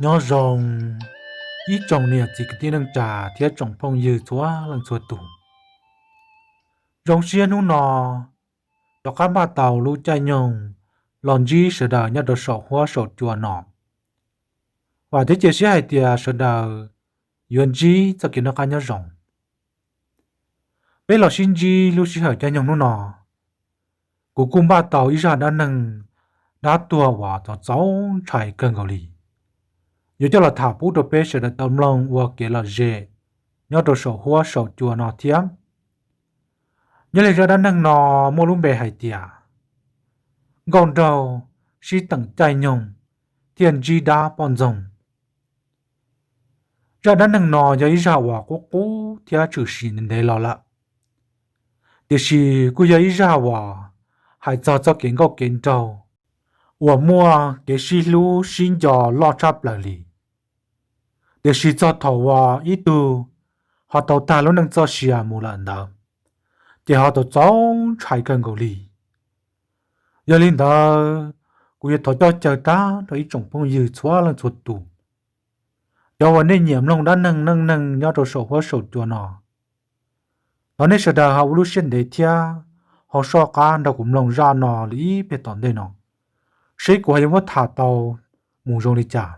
Nyob zoo ib tsoom niam txiv kwv tij neej tsa thiab tsoom phooj ywg txhua leej txhua tus. Zoo siab hnub no rov qab npaj tau lub caij nyoog los ntsib sawv daws nyob rau saum huab saum cua no. Vam thiab cia siab hais tias sawv daws yuav ntsib txoj kev noj qab nyob zoo. Peb los sib ntsib lub sij hawm caij nyoog hnub no, kuv kuj npaj tau ib zaj dab neeg dab tuag uas txaus txaus ntshai kawg nkaus li, yuav coj los tham pub rau peb sawv daws tau mloog ua kev lom zem nyob rau saum huab saum cua no thiab. Nyob li zaj dab neeg no muaj lub npe hais tias nkauj nraug sib teem caij nyoog thiaj ntsib dab poj ntxoog. Zaj dab neeg no yog ib zaj uas qub qub thiab tshwm sim ntev los lawm, tiam sis kuj yog ib zaj uas hais txog txoj kev nkauj kev nraug uas muaj kev sib hlub sib nco loj tshaj plaws li. Tiam sis txog thaum uas ib tug ho tau tag lub neej txoj sia mus lawm ntawd, ces ho txaus txaus ntshai kawg nkaus li. Yog li ntawd, kuv yuav thov coj caw tag nrho ib tsoom phooj ywg txhua leej txhua tus, cov uas nej nyiam mloog dab neeg neej neeg nyob rau saum huab saum cua no, thov nej sawv daws ho ua lub siab ntev thiab ho soj qab nrog kuv mloog zaj no li ib pliag tom ntej no, seb kuv ho yuav muab tham tau mus zoo li cas,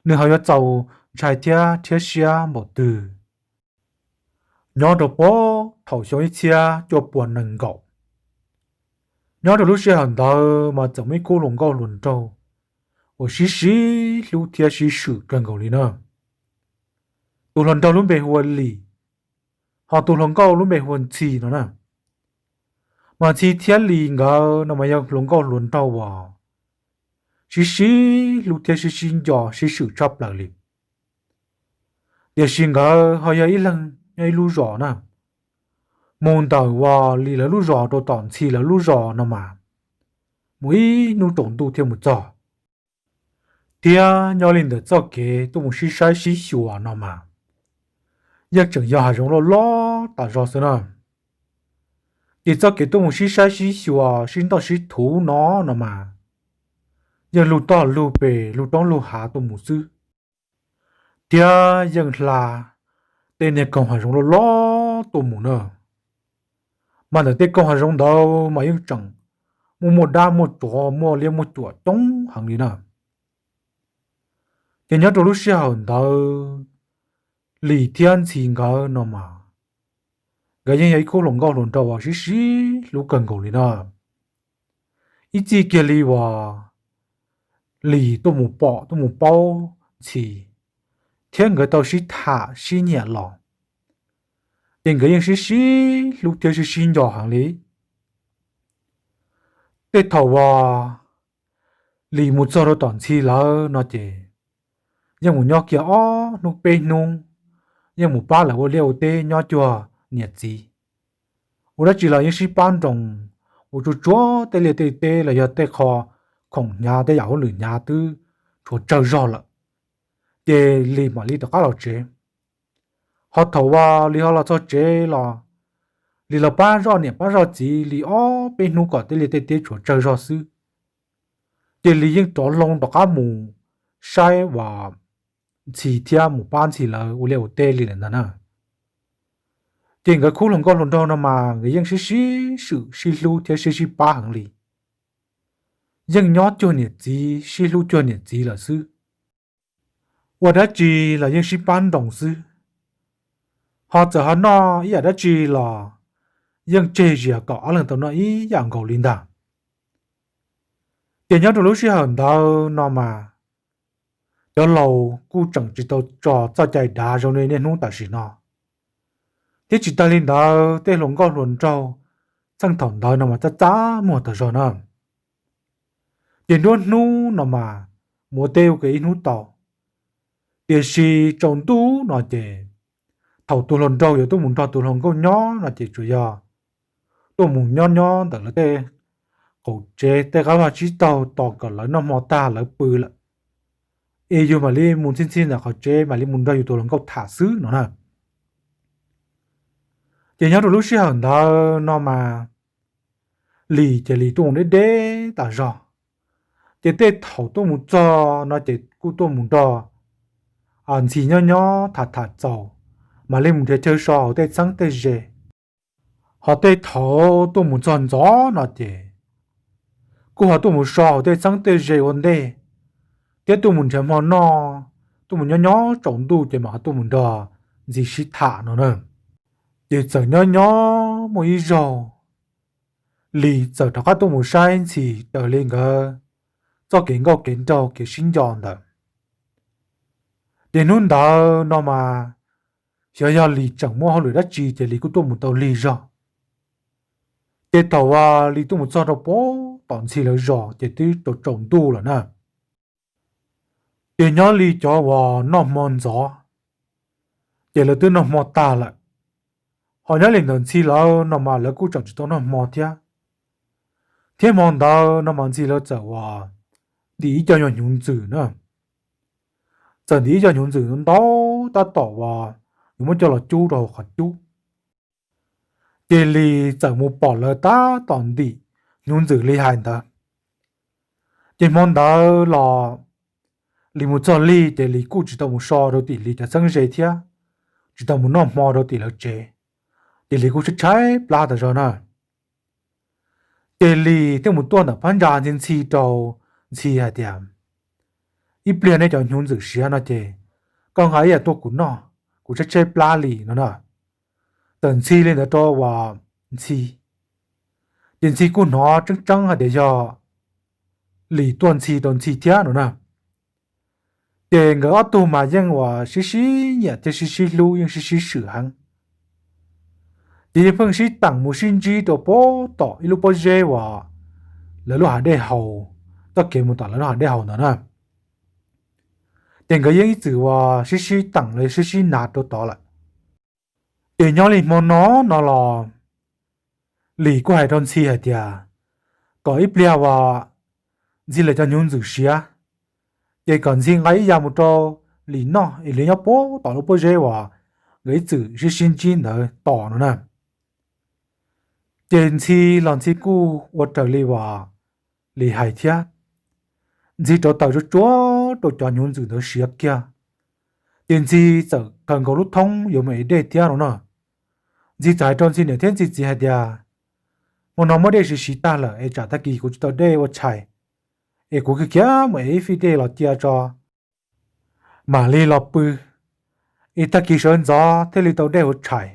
nws ho yuav txaus ntshai thiab rhiab siab npaum twg. Nyob rau puag thaum xyoo ib txhiab cuaj puas nees nkaum, nyob rau lub sij hawm ntawd mas txawm muaj ib khub hluas nkauj hluas nraug uas sib sib hlub thiab sib swm kawg nkaus li na. Tus hluas nraug lub npe hu ua Lis, ho tus hluas nkauj lub npe hu ua Ntxhi no na. Mas Ntxhi thiab Lis nkawd no mas yog hluas nkauj hluas nraug uas sib sib hlub thiab sib sib nco sib swm tshaj plaws li. Tiam sis nkawd ho yog ib leeg nyob ib lub zos na. Mus ntawm uas Lis lawv lub zos rau tom Ntxhi lawv lub zos no mas mus ib hnub tsaus ntuj thiaj mus txog. Thiab nyob li ntawm txoj kev tuaj mus sib saib sib xyuas no mas yeej tseem yog hav zoov loj loj tas zog xwb na. Ces txoj kev tuaj mus sib saib sib xyuas sib ntoj sib thuv no no mas yeej lug toj lug pes lug roob lug hav tuaj mus xwb, thiab yeej hla tej niag koog hav zoov loj loj tuaj mus na. Mas ntawm tej koog hav zoov ntawd mas yeej tseem muaj muaj dab muaj tsov muaj liab muaj cuam coob heev li na. Ces nyob rau lub sij hawm ntawd, Lis thiab Ntxhi nkawd no mas nkawd yeej yog ib khub hluas nkauj hluas nraug uas sib sib hlub kawg nkaus li na. Ib txij kiag li uas Lis tuaj mus pom tuaj mus paub Ntxhi, thiab nkawd tau sib tham sib nyiam los, ces nkawd yeej sib sib hlub thiab sib sib nco heev li. Tej thaum uas Lis mus txog rau tom Ntxhi lawm no ces yeej mus nyob kiag ob hnub peb hnub, yeej mus pab lawv ua liaj ua teb nyob cuag niam txiv. Ua dab tsi los yeej sib pab nroos, ua tsuag tsuag tej liaj tej teb los yog tej qho khoom hnyav tej yam hauj lwm hnyav twb tshuav tsawg zog lawm, ces Lis mam li rov qab los tsev. Ho thaum uas Lis ho los txog tsev los, Lis los pab zoj niam pab zoj txiv li ob peb hnub kom tej liaj tej teb tshuav tsawg zog xwb, ces Lis yeej rov hlo rov qab mus saib uas Ntxhi thiab mus pab Ntxhi lawv ua liaj ua teb li lawm ntag na. Ces nkawd khub hluas nkauj hluas nraug no mas nkawd yeej sib sib swm sib hlub thiab sib sib pab heev li. Yeej nyob cuag niam txiv sib hlub cuag niam txiv lawm xwb. Ua dab tsi los yeej sib pab nroos xwb. Ho txawm ho noj ib yam dab tsi los yeej tseg zias kom ob leeg tau noj ib yam nkaus li ntag. Ces nyob rau lub sij hawm ntawd no mas cov laus kuj tseem tsis tau tso txoj cai dav zoo li niaj hnub tam sim no, thiab tsis tas li ntawd tej hluas nkauj hluas nraug txheej thaum ntawd no mas txaj txaj muag tas zog na. Ces nruab hnub no mas mus ua teb ua ke ib hnub tau, tiam sis tsaus ntuj no ces thaum tus hluas nraug yuav tuaj mus nrog tus hluas nkauj nyob no ces tsuas yog tuaj mus nyob nyob ntawm lawv tej qaum tsev tej qab vaj tsib taug tos kom lawv noj hmo tag lawv pw lawm, es yus mam li mus ntxhi ntxhi ntawm qhov tsev mam li mus nrog yus tus hluas nkauj tham xwb no na. Ces nyob rau lub sij hawm ntawd no mas Lis ces Lis tuaj mus deb deb tas zog, Ces tej thaum tuaj mus txog no ces kuj tuaj mus nrog Ntxhi nyob nyob tham tham txaus, mam li mus nrhiav chaw so hauv tej txheeb tej ze. Ho tej thaum tuaj mus txog ntxov no ces kuj ho tuaj mus so hauv tej txheeb tej ze ua ntej, thiab tuaj mus nrhiav hmo noj, tuaj mus nyob nyob tsaus ntuj ces mam ho tuaj mus nrog Ntxhi sib tham no na. Ces txawm nyob nyob muaj ib zaug, Lis txawm rov qab tuaj mus saib Ntxhi raws li nkawd txoj kev nkauj kev nraug kev sib nco ntawd. Ces hnub ntawd no mas xyov yog Lis tseem muaj hauj lwm dab tsi ces Lis kuj tuaj mus tau lig zog. Ces thaum uas Lis tuaj mus txog rau pem tom Ntxhi lawv zos ces twb tsaus tsaus ntuj lawm na. Ces nyob li cov uas noj hmo ntxov, ces lawv twb noj hmo tag lawm. Ho nyob li ntawm Ntxhi lawv no mas lawv kuj tseem tsis tau noj hmo thiab. Thiab hmo ntawd no mas Ntxhi lawv txawm uas ntim ib co nyuag hnyuv ntxwm na. Txawm ntim ib co hnyuv ntxwm ntau tab tom uas yuav muab coj los cub rau hauv qhov cub. Ces Lis txawm mus pom lawv tab tom ntim hnyuv ntxwm li hais ntawd. Ces hmo ntawd los Lis mus txog lig ces Lis kuj tsis tau mus so rau tim Lis cov txheeb ze thiab tsis tau mus noj hmo rau tim lawv tsev. Ces Lis kuj tshaib tshaib plab tas zog na. Ces Lis thiaj mus tuaj ntawm phab ntsa ntxhi ntxhi rau Ntxhi hais tias, ib pliag nej cov hnyuv ntxwm siav no ces koj nqa ib yam tuaj kuv noj, kuv tshaib tshaib plab li no na. Txawm ntxhi li ntawd rau uas Ntxhi, ces Ntxhi kuj hnov tseeb tseeb hais tias yog Lis tuaj ntxhi rau Ntxhi thiab no na. Ces nkawd ob tug mas yeej uas sib sib nyiam thiab sib sib hlub yeej sib sib swm heev. Ces yeej pheej sib teem mus sib ntsib rau pem tom ib lub pob zeb uas lawv lub hav dej haus, txoj kev mus tom lawv lub hav dej haus ntawd na. Ces nkawd yeej ib txwm uas sib sib teem los sib sib hnav rau tod lawm. Ces nyob li hmo no no los Lis kuj hais rau Ntxhi hais tias kom ib pliag uas Ntxhi lawv cov hnyuv ntxwm siav, ces kom Ntxhi nqa ib yam mus rau Lis noj es Lis nyob pem tom lub pob zeb uas nkawd ib txwm sib sib ntsib ntawd tos no na. Ces Ntxhi los Ntxhi kuj ua raws li uas Lis hais thiab. Ntxhi rauv taws tsuag tsuag rau cov hnyuv ntxwm ntawd siav kiag, ces Ntxhi txawm khaws nkaus lub thoob yuav mus ev dej thiab no na. Ntxhi txawm hais rau Ntxhi niam thiab Ntxhi txiv hais tias, hmo no muab dej siv siv tag lawm es tsam tag kis kuv tsis tau dej ua tshais, es kuv khiav khiav mus ev ib fij dej los cia tso mam li los pw, es tag kis sawv ntxov thiaj li tau dej ua tshais.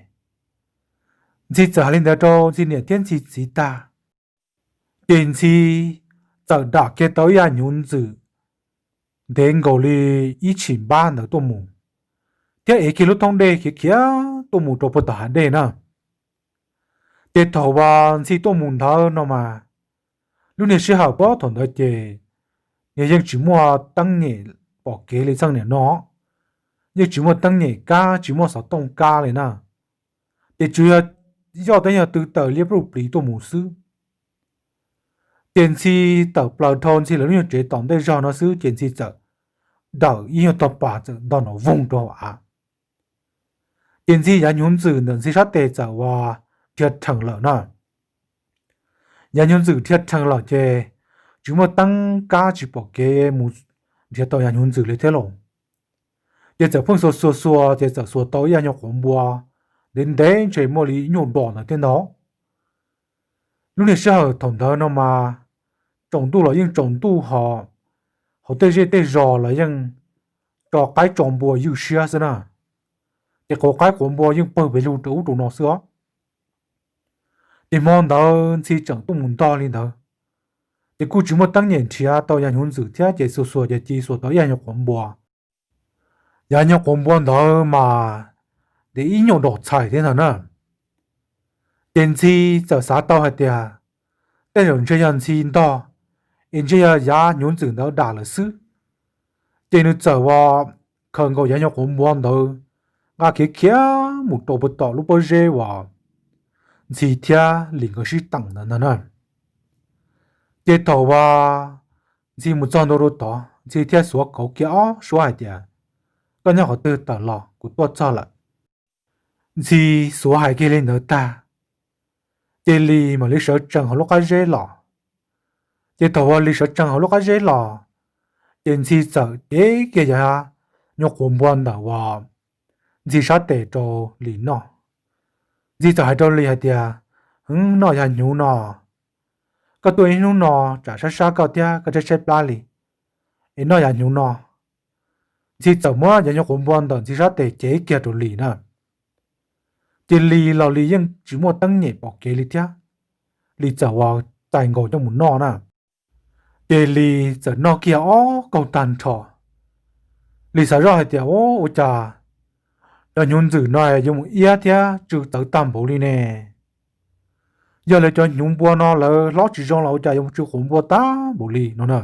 Ntxhi txawm hais li ntawd rau Ntxhi niam thiab Ntxhi txiv tag, ces Ntxhi txawm dam kiag tau ib yam hnyuv ntxwm ntev nkaus li ib tshim npab ntawd tuaj mus, thiab ev kiag lub thoob dej khiav khiav tuaj mus rau puag tom hav dej na. Ces thaum uas Ntxhi tuaj mus ntawd no mas, lub niag sij hawm pem thaum ntawd ces nws yeej tsis muaj teeb nyem pom kev li txheej niam no, yeej tsis muaj teeb nyem kab tsis muaj xov tooj kab li na. Ces tsuas yog yoj teeb yog tw tawm liab pluj pliv tuaj mus xwb. Ces Ntxhi tawm plaws dhau Ntxhi lawv lub nyuag tsev tom ntej zog no xwb ces Ntxhi txawm dawm ib nyuag tog pas txawm ntog nov voog rau hauv av. Ces Ntxhi yav hnyuv ntxwm ntawm Ntxhi sab tes txawm uas dhia rhees lawm na. Yav hnyuv ntxwm dhia rhees lawm ces tsis muaj teeb kab tsis pom kev mus nrhiav tau yav hnyuv ntxwm li thiab los. Ces txawm pheej xuas xuas xuas ces txawm xuas tau ib yam nyuag quav npua ntev ntev ntshe muaj li ib nyuag dos ntawd thiab ntag. Lub niag sij hawm thaum ntawd no mas tsaus ntuj los yeej tsaus ntuj ho hauv tej zej tej zos los yeej tso qaib tso npua ywj siab xwb na. Ces quav qaib quav npua yeej pawg pes lug rau ub rau no xwb os. Ces hmo ntawd Ntxhi tseem tuaj mus ntog li ntawd, ces kuj tsis muaj teeb nyem nrhiav tau yav hnyuv ntxwm thiab ces xuas xuas ces cia xuas tau ib yam nyuag quav npua. Yav nyuag quav npua ntawd mas ntev ib nyuag dos txhais thiab ntag na. Ces Ntxhi txawm xav tau hais tias tej zaum ntshe yog Ntxhi ntog, es ntshe yog yav hnyuv ntxwm ntawd dam lawm xwb. Ces nws txawm uas khaws nkaus yav nyuag quav npua ntawd nqa khiav khiav mus rau puag tom lub pob zeb uas Ntxhi thiab Lis nkawd sib teem ntawd ntag na. Ces thaum uas Ntxhi mus txog ntua rau tod Ntxhi thiaj xuav kauv kiag ob suab hais tias, koj nyob qhov twg tawm los kuv tuaj txog lawm. Ntxhi xuav hais kiag li ntawd tag, ces Lis mam li sawv tsees hauv lub qab zeb los. Ces thaum uas Lis sawv tsees hauv lub qab zeb los, ces Ntxhi txawm cev kiag yav nyuag quav npua ntawm uas Ntxhi sab tes rau Lis noj. Ntxhi txawm hais rau Lis hais tias, Noj yav hnyuv no, koj tuaj ib hnub no tsam sab sab koj thiab koj tshaib tshaib plab li, es noj yav hnyuv no. Ntxhi txawm muab yav nyuag quav npua ntawm Ntxhi sab tes cev kiag rau Lis na. Ces Lis los Lis yeej tsis muaj teeb nyem pom kev li thiab, Lis txawm uas txais nkaus coj mus noj na. Ces Lis txawm noj kiag ob kaug tag nrho. Lis xav zoj hais tias, Ua cas cov hnyuv ntxwm no yuav mus iab thiab tsw txawv tag npaum li ne? Yog lawv cov hnyuv npua no lawv hlob tsis zoo los ua cas yuav mus tsw quav npua tag npaum li no na?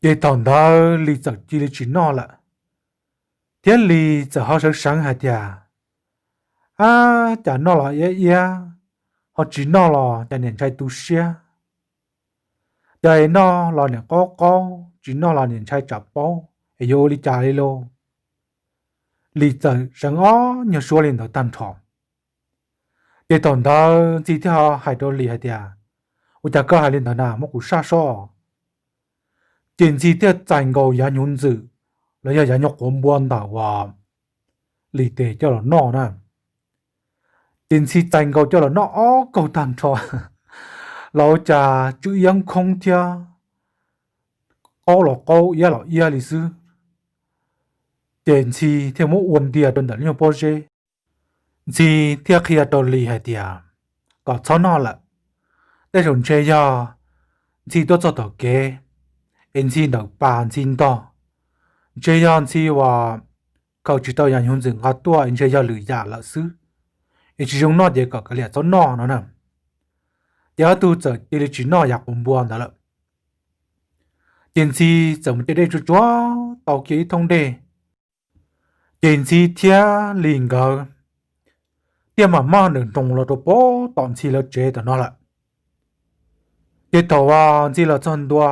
Ces thaum ntawd Lis txawm cia li tsis noj lawm, thiab Lis txawm ho sawv seev hais tias, Ab, cas noj los iab iab, ho tsis noj los cas niam ntshai tu siab. Cas es noj los niam qaub qaub, tsis noj los niam ntshai tsam paub, es yuav ua li cas li lauj? Lis txawm seev ob nyuag suab li ntawd tag nrho. Ces thaum ntawd Ntxhi thiaj hais rau Lis hais tias, Ua cas koj hais li ntawd na, muab kuv saj sob. Ces Ntxhi thiaj txais nkaus yav hnyuv ntxwm los yog yav nyuag quav npua ntawm uas Lis tes coj los noj na. Ces Ntxhi txais nkaus coj los noj ob kaug tag nrho los ua cas tsw iab khoob thiab qaub los qaub iab los iab li xwb. Ces Ntxhi thiaj muab ua ntiag rau ntawm lub nyuag pob zeb. Ntxhi thiaj qhia rau Lis hais tias kom txhob noj lawm, tej zaum ntshe yog Ntxhi tuaj txog tom kev es Ntxhi ntawm pas Ntxhi ntog, ntshe yog Ntxhi uas khaws tsis tau yav hnyuv ntxwm nqa tuaj es ntshe yog lwm yam lawm xwb, es tsis zoo noj ces kom kav liam txhob noj no na. Ces ob tug txawm cia li tsis noj yav quav npua ntawd lawm. Ces Ntxhi txawm mus caij dej tsuag tsuag tau kiag ib thooj dej. Ces Ntxhi thiab Lis nkawd thiaj mam maj nrawm nroos los rau pem tom Ntxhi lawv tsev tom no lawm. Ces thaum uas Ntxhi los txog ntua,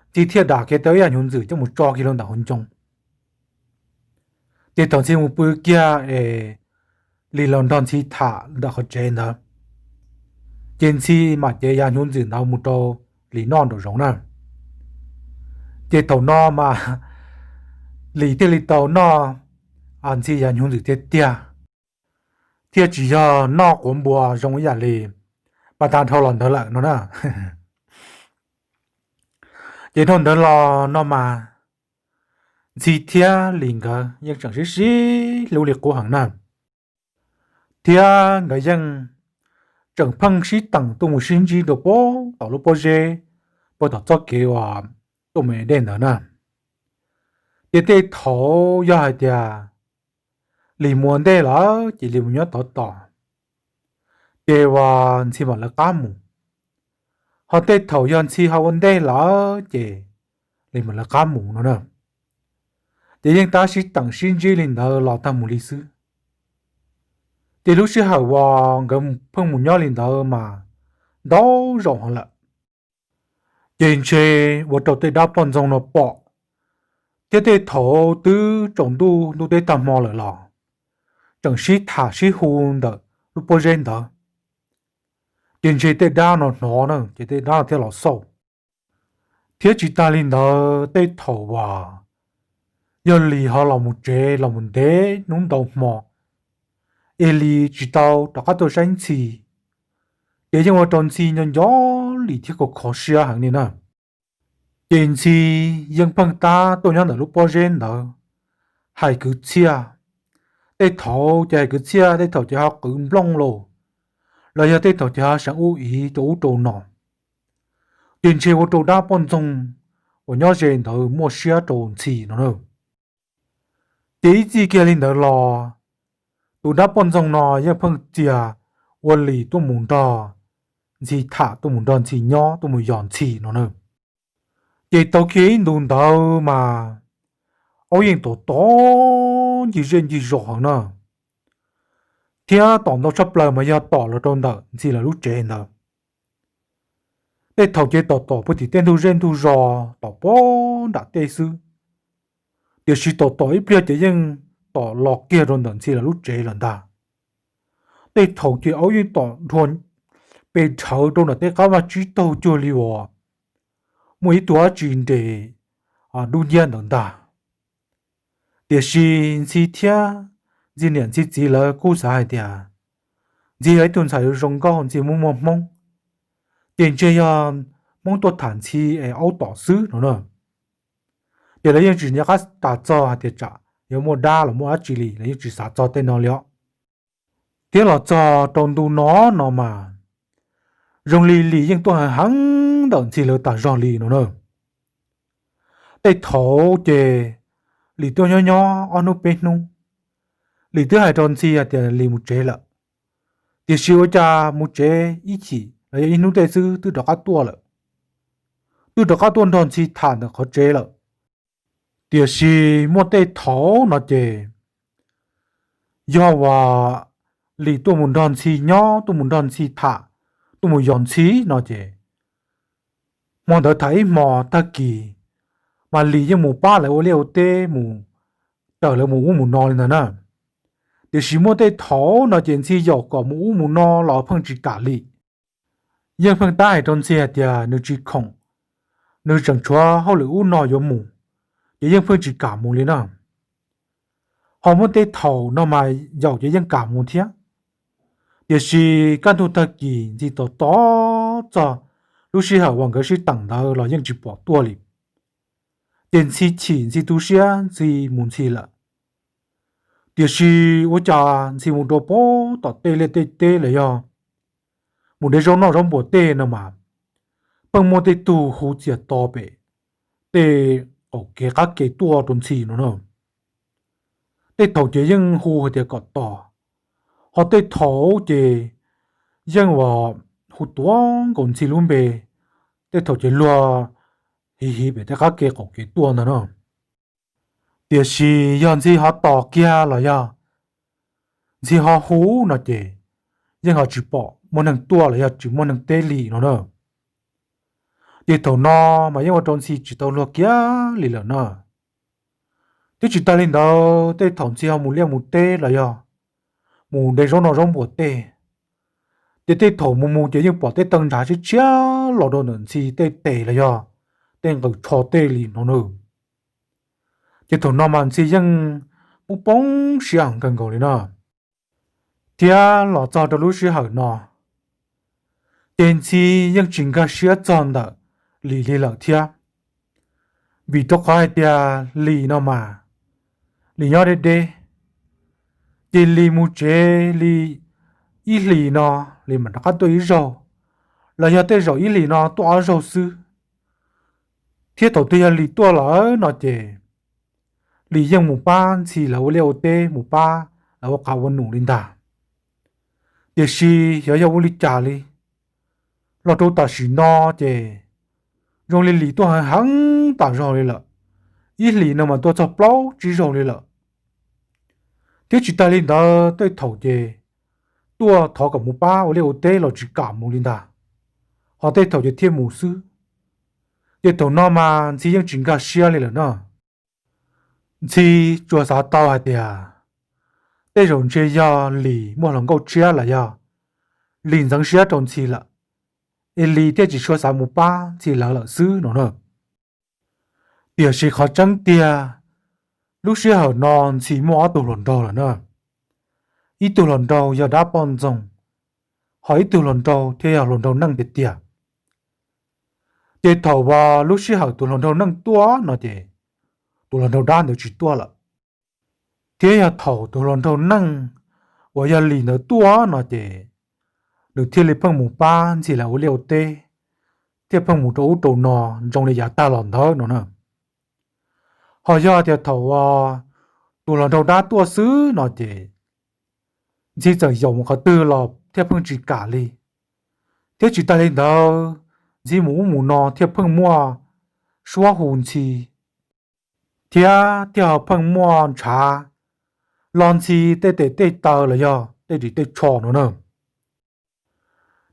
Ntxhi thiaj dam kiag tau ib yam hnyuv ntxwm coj mus tso kiag rau ntawm hauv ncoo. Ces thaum Ntxhi mus pw kiag es Lis los nrog Ntxhi tham ntawm qhov tsev ntawd, ces Ntxhi mam cev yav hnyuv ntxwm ntawd mus rau Lis noj nraum zoov na. Ces thaum no mas Lis thiaj li tau noj Ntxhi yav hnyuv ntxwm tiag tiag, thiaj tsis yog noj quav npua zoo ib yam li pas tas dhau los ntawd lawm no na. Ces dhau ntawd los no mas Ntxhi thiab Lis nkawd yeej tseem sib sib hlub li qub heev na, thiab nkawd yeej tseem pheej sib teem tuaj mus sib ntsib rau pem tom lub pob zeb, pem tom txoj kev uas tuaj mus ev dej ntawd na. Ces tej thaum yog hais tias Lis mus ua ntej lawm ces Lis mus nyob tod tos, ces uas Ntxhi mam lawv qab mus. Ho tej thaum yog Ntxhi ho ua ntej lawm ces Lis mam lawv qab mus no na. Ces yeej tab sib teem sib ntsib li ntawd los tag mus li xwb. Ces lub sij hawm uas nkawd pheej mus nyob li ntawd mas ntau zaus heev lawm. Ces ntshe ua rau tej dab poj ntxoog no pom, thiab tej thaum twb tsaus ntuj ntuj teb tag hmo lawm los tseem sib tham sib hu ntawm lub pob zeb ntawd. Ces ntshe tej dab no hnov na, ces tej dab no thiaj los xauj. Thiab tsis tas li ntawd, tej thaum uas yog Lis ho los mus tsev los mus ntev hnub ntau hmo, es Lis tsis tau rov qab tuaj saib Ntxhi, ces yeej ua rau Ntxhi nco nco Lis thiab kho kho siab heev li na. Ces Ntxhi yeej pheej tab tuaj nyob ntawm lub pob zeb ntawd hais kwv txhiaj. Tej thaum ces hais kwv txhiaj, tej thaum ces ho qwv nplooj los, los yog tej thaum ces ho seev ub iv rau ub rau no. Ces ntshe ua rau dab poj ntxoog uas nyob ze ntawd muaj siab rau Ntxhi no na. Ces ib txij kiag li ntawd los, tus dab poj ntxoog no yeej pheej txia ua Lis tuaj mus nrog Ntxhi tham, tuaj mus nrog Ntxhi nyob, tuaj mus yos Ntxhi no na. Ces tau kiag ib ntus ntawd mas aub yeej tom tom ncig zej ncig zos heev na, thiab tom ntau tshaj plaws mas yog tom los rau ntawm Ntxhi lawv lub tsev ntawd. Tej thaum ces tom tom puag tim tej ntug zej ntug zos tom puag nram tej xwb, tiam sis tom tom ib pliag ces yeej tom los kiag rau ntawm Ntxhi lawv lub tsev lawm ntag. Tej thaum ces aub yeej tom dhua pes dhawv rau nram tej qab vaj tsib taug cuag li uas muaj ib tug dab tsi nres dub nciab ntawd ntag. Tiam sis Ntxhi thiab Ntxhi niam Ntxhi txiv lawv kuj xav hais tias Ntxhi yog ib tug ntxhais zoo nkauj, Ntxhi muaj muaj Hmoob, ces ntshe yog Hmoob tuaj tham Ntxhi es aub tom xwb no na. Ces lawv yeej tsis nco qab tas txog hais tias tsam yuav muaj dab los muaj dab tsi li, lawv yeej tsis xav txog tej no li os. Thiab los txog rau ntu no no mas, zoo li Lis yeej tuaj heev heev ntawm Ntxhi lawv tas zog li no na. Tej thaum ces Lis tuaj nyob nyob ob hnub peb hnub, Lis twb hais rau Ntxhi hais tias Lis mus tsev lawm, tiam sis ua cas mus tsev ib chim los yog ib hnub tej xwb twb rov qab tuaj lawm, twb rov qab tuaj nrog Ntxhi tham ntawm qhov tsev lawm. Tiam sis muaj tej thaum no ces yog uas Lis tuaj mus nrog Ntxhi nyob, tuaj mus nrog Ntxhi tham, tuaj mus yos Ntxhi no ces hmo ntawd tham ib hmos tag kis mas Lis yeej mus pab lawv ua liaj ua teb, mus raws lawv mus ub mus no li ntag na. Tiam sis muaj tej thaum no ces Ntxhi yaum kom mus ub mus no los pheej tsis kam Lis. Yeej pheej tab hais rau Ntxhi hais tias nws tsis khoom, nws tseem tshuav hauj lwm ub no yuav mus, ces yeej pheej tsis kam mus li na. Ho muaj tej thaum no mas yaum ces yeej kam mus thiab. Tiam sis kaj ntug tag kis Ntxhi tos tos txog lub sij hawm uas nkawd sib teem ntawd los yeej tsis pom tuaj li. Ces Ntxhi chim, Ntxhi tu siab, Ntxhi mus Ntxhi lawm. Tiam sis ua cas Ntxhi mus rau pem tom tej liaj tej teb los yog mus de zaub noj zaub npuas tej no mas pheej muaj tej tug hu txias to pem tej qaum kev qab ke tuaj rau Ntxhi no na. Tej thaum ces yeej hu hais tias kom tos, ho tej thaum ces yeej uas hu tuav nkaus Ntxhi lub npe, tej thaum ces luag hiv hiv pem tej qab ke qaum kev tuaj ntag no. Tiam sis yog Ntxhi ho tos kiag los yog Ntxhi ho hu no ces yeej ho tsis pom muaj neeg tuaj los yog tsis muaj neeg teb li no na. Ces thaum no mas yeej ua rau Ntxhi tsis tau luag kiag li lawm na. Thiab tsis tas li ntawd, tej thaum Ntxhi ho mus liaj mus teb los yog mus de zaub noj zaub npuas tej, ces tej thaum mus mus ces yeej pom tej taw ntshav tshiab tshiab los rau ntawm Ntxhi tej tes los yog tej nqaws tsho tej li no na. Ces thaum no mas Ntxhi yeej poob poob siab kawg nkaus li na. Thiab los txog rau lub sij hawm no, ces Ntxhi yeej tsis nkag siab txog ntawm Lis li lawm thiab. Vim rau qhov hais tias Lis no mas, Lis nyob deb deb, ces Lis mus tsev li ib hlis no, Lis mam rov qab tuaj ib zaug, los yog tej zaum ib hlis no tuaj ob zaug xwb. Thiab thaum twg yog Lis tuaj lawm no ces Lis yeej mus pab Ntxhi lawv ua liaj ua teb, mus pab lawv ua qav ua num li ntag. Tiam sis xyov yog ua li cas li, los rau tam sim no ces zoo li Lis tuaj heev heev tas zog li lawm. Ib hlis no mas tuaj txog plaub tsib zaug li lawm. Thiab tsis tas li ntawd, tej thaum ces tuaj thov kom mus pab ua liaj ua teb los tsis kam mus li ntag, ho tej thaum ces thiaj mus xwb. Ces thaum no mas Ntxhi yeej tsis nkag siab li lawm no. Ntxhi tsuas xav tau hais tias tej zaum ntshe yog Lis muaj hluas nkauj tshiab los yog Lis ntxeev siab rau Ntxhi lawm, es Lis thiaj tsis tshua xav mus pab Ntxhi lawv lawm xwb no na. Tiam sis qhov tseeb tiag, lub sij hawm no Ntxhi muaj ob tug hluas nraug lawm na. Ib tug hluas nraug yog dab poj ntxoog, ho ib tug hluas nraug thiaj yog hluas nraug neej tiag tiag. Ces thaum uas lub sij hawm tus hluas nraug neej tuaj no ces tus hluas nraug dab ntawd tsis tuaj lawm. Thiab yog thaum tus hluas nraug neej uas yog Lis ntawd tuaj no ces nws thiaj li pheej mus pab Ntxhi lawv ua liaj ua teb, thiaj pheej mus rau ub rau no zoo li yav tag los ntawd no na. Ho yog tias thaum uas tus hluas nraug dab tuaj xwb no ces Ntxhi txawm yaum mus qhov twg los thiaj pheej tsis kam li. Thiab tsis tas li ntawd, Ntxhi mus ub mus no thiaj pheej muaj suab hu Ntxhi, thiab thiaj ho pheej muaj ntshav lo Ntxhi tej tes tej taw los yog tej ris tej tsho no na.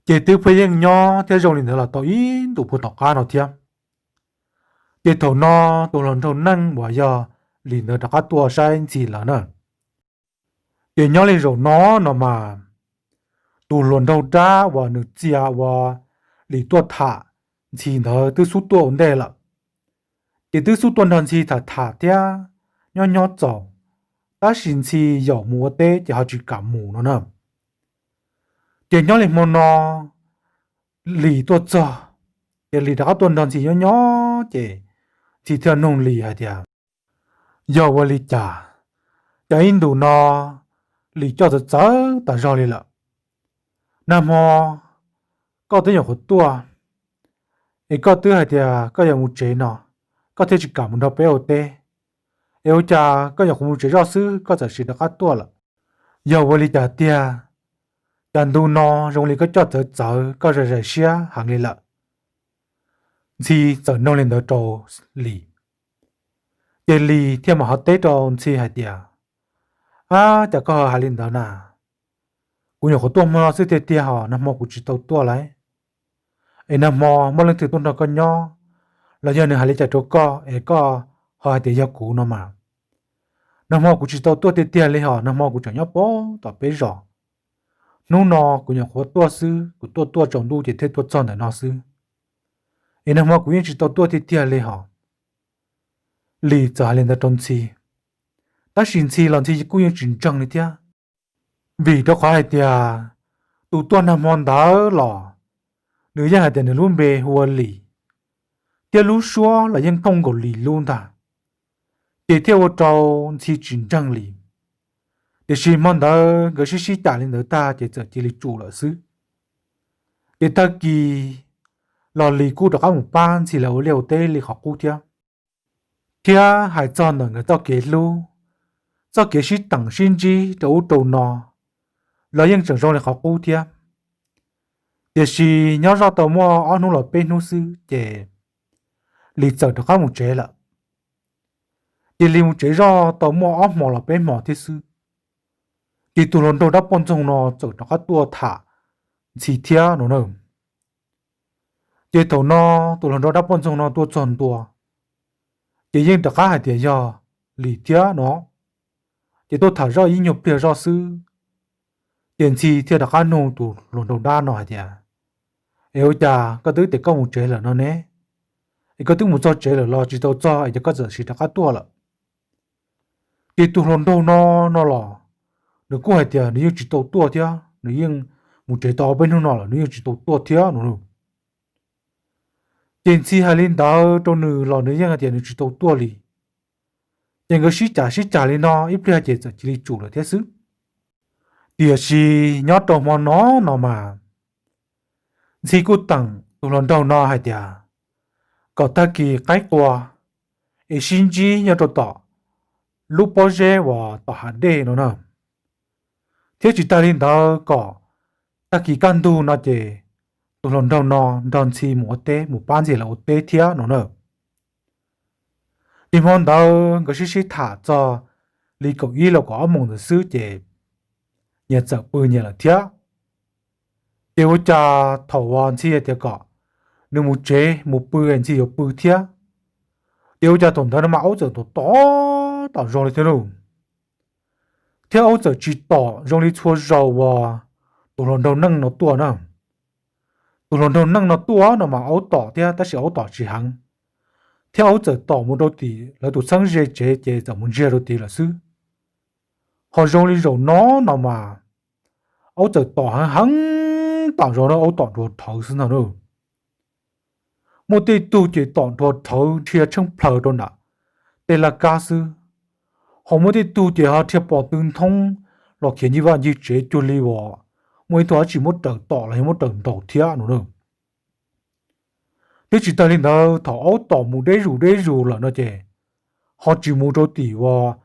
Ces twb pheej yeej nyob thiab zoo li ntawd los tau ib ntus puag tom qab no thiab. Ces thaum no tus hluas nraug neej uas yog Lis ntawd rov qab tuaj saib Ntxhi lawv na. Ces nyob li zaum no no mas, tus hluas nraug dab uas nws txia uas Lis tuaj tham Ntxhi ntawd twb xub tuaj ua ntej lawm. Ces twb xub tuaj nrog Ntxhi tham tham thiab nyob nyob txaus, tab sis Ntxhi yaum mus ua teb ces ho tsis kam mus no na. Ces nyob li hmo no Lis tuaj txog, ces Lis rov qab tuaj nrog Ntxhi nyob nyob ces Ntxhi thiaj nug Lis hais tias, yog ua li cas, cas ib ntus no Lis coj txawv txawv tas zog li lawm? Nag hmo koj twb nyuam qhuav tuaj, es koj twb hais tias koj yuav mus tsev no, koj thiaj tsis kam mus nrog peb ua teb. Es ua cas koj nyuam qhuav mus tsev zoj xwb koj txawm sim rov qab tuaj lawm? Yog ua li cas tiag, cas ntu no zoo li koj coj txawv txawv koj zais zais siab heev li lawm? Ntxhi txawm nug li ntawd rau Lis. Ces Lis thiaj mam ho teb rau Ntxhi hais tias, ab, cas koj ho hais li ntawd na? Kuv nyuam qhuav tuaj hmo no xwb tiag tiag hos nag hmo kuv tsis tau tuaj lauj. Es nag hmo muaj leej twg tuaj nrog koj nyob, los yog nws hais li cas rau koj es koj ho hais tias yog kuv no mas? Nag hmo kuv tsis tau tuaj tiag tiag li hos nag hmo kuv tseem nyob puag tom peb zos. Hnub no kuv nyuam qhuav tuaj xwb, kuv tuaj tuaj tsaus ntuj ces thiaj tuaj txog ntawm no xwb. Es nag hmo kuv yeej tsis tau tuaj tiag tiag li hos. Lis txawm hais li ntawd rau Ntxhi, tab sis Ntxhi los Ntxhi kuj yeej tsis ntseeg li thiab. Vim rau qhov hais tias tus tuaj nag hmo ntawd los nws yeej hais tias nws lub npe hu ua Lis, thiab lub suab los yeej thooj nkaus Lis lub ntag, ces thiaj ua rau Ntxhi tsis ntseeg Lis. Tiam sis hmo ntawd nkawd sib sib cam li ntawd tag ces txawm cia li tsum lawm xwb. Ces tag kis los Lis kuj rov qab mus pab Ntxhi lawv ua liaj ua teb li qhov qub thiab. Thiab hais txog ntawm nkawd txoj kev hlub, txoj kev sib teem sib ntsib rau ub rau no los yeej tseem zoo li qhov qub thiab. Tiam sis nyob zoj tau muaj ob hnub los peb hnub xwb ces Lis txawm rov qab mus tsev lawm. Ces Lis mus tsev zoj tau muaj ob hmos los peb hmos thiab xwb, ces tus hluas nraug dab poj ntxoog no txawm rov qab tuaj tham Ntxhi thiab no na. Ces thaum no tus hluas nraug dab poj ntxoog no tuaj txog ntua, ces yeej rov qab hais tias yog Lis thiab no, ces tuaj tham zoj ib nyuag pliag zoj xwb. Ces Ntxhi thiaj rov qab nug tus hluas nraug dab no hais tias, es ua cas koj twb tias koj mus tsev lawm no ne? Es koj twb mus txog tsev lawm los tsis tau txog es cas koj txawm sim rov qab tuaj lawm? Ces tus hluas nraug no no los nws kuj hais tias nws yeej tsis tau tuaj thiab, nws yeej mus tsev tau ob peb hnub no lawm nws yeej tsis tau tuaj thiab no. Ces Ntxhi hais li ntawd rau nws los nws yeej hais tias nws tsis tau tuaj li. Ces nkawd sib cam sib cam li no ib pliag ces txawm cia li tsum lawm thiab xwb. Tiam sis nyob rau hmo no no mas Ntxhi kuj teem tus hluas nraug no hais tias kom tag kis qaib qua es sib ntsib nyob rau tom lub pob zeb uas tom hav dej no na. Thiab tsis tag li ntawd kom tag kis kaj ntug no ces tus hluas nraug no nrog Ntxhi mus ua teb, mus pab Ntxhi lawv ua teb thiab no na. Ces hmo ntawd nkawd sib sib tham txog li kaum ib los kaum ob moos ntawd xwb ces nyias txawm pw nyias lawm thiab. Ces ua cas thaum uas Ntxhi hais tias kom nws mus tsev mus pw es Ntxhi yuav pw thiab, ces ua cas thaum ntawd no mas aub txawm tom tom tom zoo li thiab lauj. Thiab aub txawm tsis tom zoo li txhua zaus uas tus hluas nraug neej no tuaj na. Tus hluas nraug neej no tuaj no mas aub tom thiab tab sis aub tom tsis heev, thiab aub txawm tom mus rau tim lawv tus txheeb ze tsev ces txawm mus ntsiag rau tid lawm xwb. Ho zoo li zaum no no mas aub txawm tom heev heev, tom zoo na aub tom nrua rhawv xwb ntag na. Muaj tej tug ces tom nrua rhawv dhia tsheej plhaws rau nram tej laj kab xwb, ho muaj tej tug ces ho dhia pom tw nthoob los khiav ncig vaj ncig tsev cuag li uas muaj ib tug dab tsi muab raws tom los yog muab raws ntaus thiab no na. Thiab tsis tas li ntawd thaum aub tom mus deb zus deb zus lawm no ces ho tsis mus rau tim uas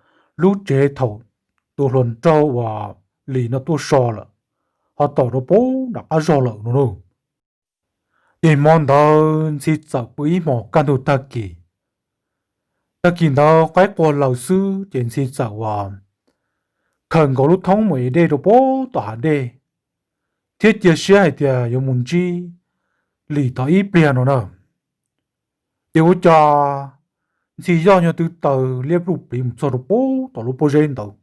lub tsev thaum tus hluas nraug uas Lis no tuaj so lawm, ho tom rau puag nram qab zog lawm no na. Ces hmo ntawd Ntxhi txawm pw ib hmos kaj ntug tag kis. Tag kis ntawd qaib qua lawm xwb ces Ntxhi txawm uas khawm nkaus lub thoob mus ev dej rau puag tom hav dej, thiab cia siab hais tias yuav mus ntsib Lis tau ib pliag no na. Ces ua cas Ntxhi yoj nyuag tw taws liab pluj pliv mus txog rau puag tom lub pob zeb ntawd.